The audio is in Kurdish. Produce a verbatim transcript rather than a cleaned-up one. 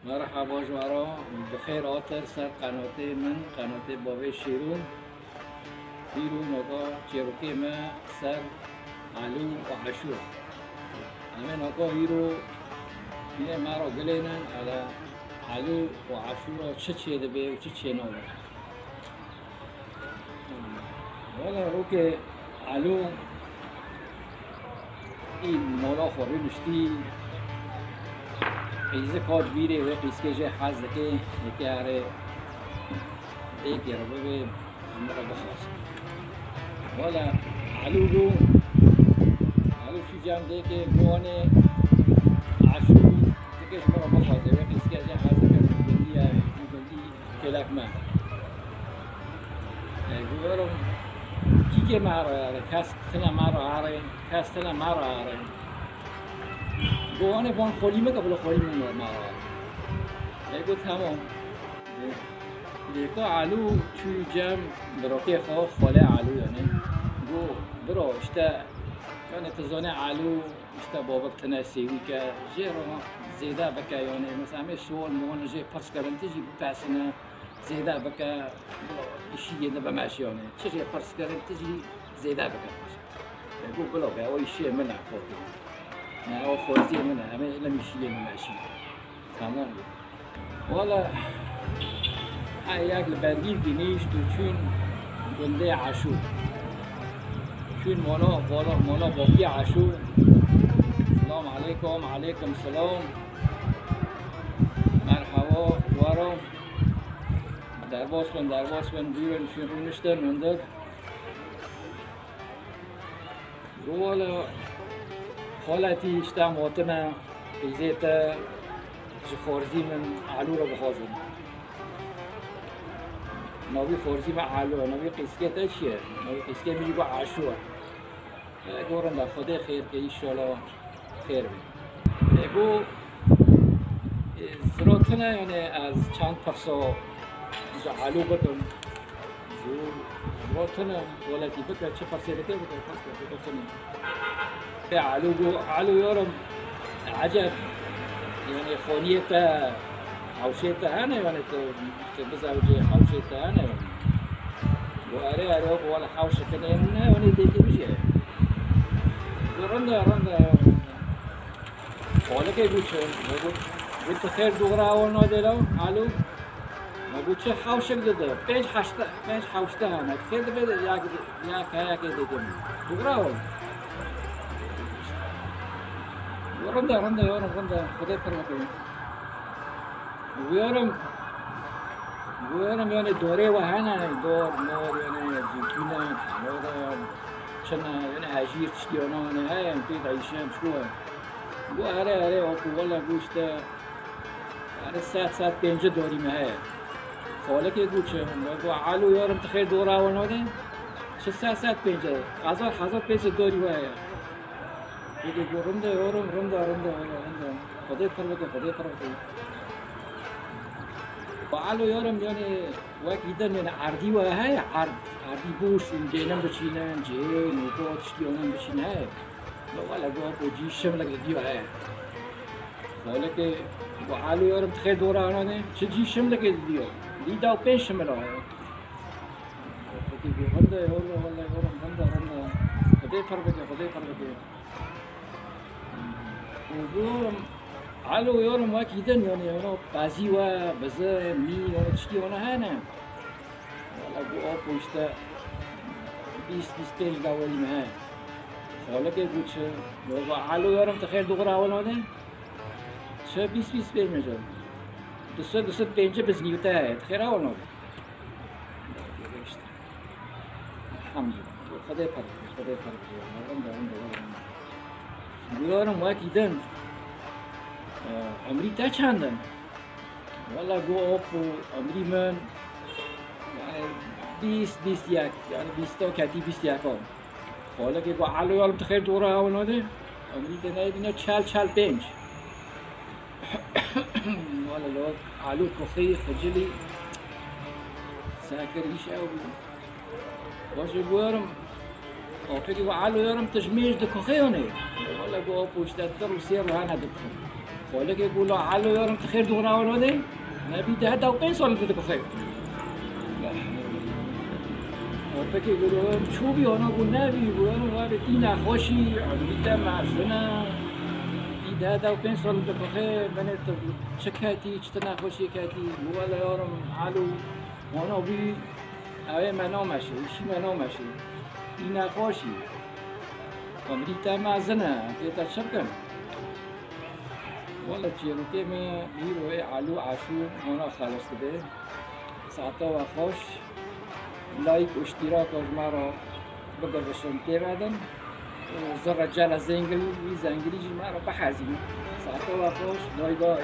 Merhaba ji we re, bi xêr hatin ser qenatê min, qenatê Bavê Şêrûn. Îro nava çêrokê me ser Elû û Eşûr. Em ê nava îro hînê me re gilênin, ele Elû û Eşûra çi çêdibe û çi çênabe. Wela rokê Elû î mala xwe rûniştî, qîzik hat bîrê, wê qîzkê jê hez dike, yekê erê dêkê re bibe, ji min re bixwaze. Wela Elû got, Elû çû cem dêkê, got, anê Eşûr dike ji min re bixwaze, wê qîzkê jê hez dike, ji gundî ye, ji gundî kêlek me. E, got, kîkê me re here, kes tine me re here, kes tine me re here. Got, anê van xolî me ke, bila xolî min me re here. E, got, temam. Lê ka Elû çû cem birokê xwe, xwelê Elû yani. Got, biro, işte, yani tu zanî Elû, işte, babik tine sêwî ke, jê re zêde bike yani. Mesela em ê sual muwan jê pirs kirin, tu jî bipesine, zêde bike, îşî yê dibe meşî yani. Çi jê pirs kirin, tu jî zêde bike. E, got, bila be, o îşê min e, xortê. Ne, o xortê min e, em ê lem îşî yê min meşî. Tamam. Wala, her yek li bergî vînîşt û çûn gundê Eşû. Çûn mola, mola, mola bavkê Eşû. Selam aleykum, aleykum selam. Merhaba, waro. Derbas bin, derbas bin, buyurun, çûn rûniştin hundir. Wala xaletî, işte, em hatine, qîzê te ji xwarzî min Elû re bixwazin. Navî xwarzî me Elû ye, navî qîzkê te çi ye? Navî qîzkê min jî got Eşû ye. E, got, rinda, Xwedê xêr ke, înşallah xêr be. E, got, e, zira tune, yani ez çend pirsa ji Elû bikim. Zor, zor tune, welekî bike, çi pirsê dike bike, pirs bike, bike tune. Ê Elû got, Elû yorum, eceb, yani xoniyê te, hewşê te hene, yani tu, tu bizewicê, hewşê te hene, yani. Got, erê, erê, got, wele hewşê te ne, yani dêkê bijî. Got, rinde, rinde. Xalekê got çi? Me got, got tu xêr dûra ew nadê la, Elû? Me got çi hewşek dide? Pênc heşte, pênc hewşte hene. Xêr dibe de ya, ya kayakê dide. Dûra ew. Rinde, rinde, yorim, rinde. Xwedê pir bike. Wêrim, wêrim yani dorê we hene, dor, mor, yani zîtûne, mor, çine, yani hejîr, tiştî ona, yani heye, yani pê de îşem şu. Got, erê, erê, oku, wele got işte, yani sed, sed pêncî dorî me heye. Xalekê got çi? Me got, Elû yorim, tu xêr dora wan nadê? Çi sed, sed pêncî? Hezar, hezar pêncî dorî we heye. Got, got, rinde yorim, rinde, rinde, rinde, rinde. Xwedê pir bike, Xwedê pir bike. Got, Elû yorim, yani wekî din, yani erdî we heye, erd, erdî boş, yani gênim biçînin, cihê, nûka, tiştî onan biçînin heye. Wele got, got cî şimlek li dî heye. Xalekê got, Elû yorim, tu xêr dora ananê, çi cî şimlekê li dî ye? Dî da pênc şimla heye. Xalekê got, rinde yorim, wele yorim, rinde, rinde. Xwedê pir bike, Xwedê pir bike. Û got, Elû yorim, wekî din, yani, yani pezî we, bize, mî, yani tiştî wana hene. Wala got, apo işte bîst, bîst pênc dawerî me heye. Xalekê got çi? Got, Elû yorim, tu xêr dora wana de? Çi bîst, bîst pênc me got? Du sed, du sed pêncî biznî te heye. Tu xêr wana de? Elhamdulillah. Xwedê pir bike, Xwedê pir bike. Rinda, rinda, rinda. Got, yorim, wekî din. E, emrî te çend in? Wala got, apo, emrî min, yani bîst, bîst yek, yani bîsta ketî bîst yek an. Xalekê got, Elû yorim, tu xêr dora ew nadê? Emrî te neyê bîne çel, çel pênc. Wala lo, Elû kuxî, xicilî, sekir îş ew bû. Baş e, got, yorim, apekî got, Elû yorim, tu ji mêj dikuxê hûnê? Wala got, apo, işte du rû sê rû hene dikuxim. Xalekê got, la Elo yarim, tu xêr dûna wan de? Nebî deh da û pênc sal tu dikixê. Xalekê got, çûbî ana got, nebî got, ana were tî nexweşî, emrî te mezin e. Tî deh da û pênc sal dikixê, benê tu çi ketî, çi tu nexweşî ketî? Got, wele yarim, Elo, wana bî, ew ê me nameşe, îşî me nameşe. Tî nexweşî. Emrî te mezin e, em pê te çi bikin? Wele çîrokê me hîro ê Elo Aşûr wana xelis dibe. Saeta we xweş. Like û îştîraka ji me re bigirişin têvedin. Û zirre cele zengil wî zengilî ji me re bihezînin. Saeta we xweş. Bay bay.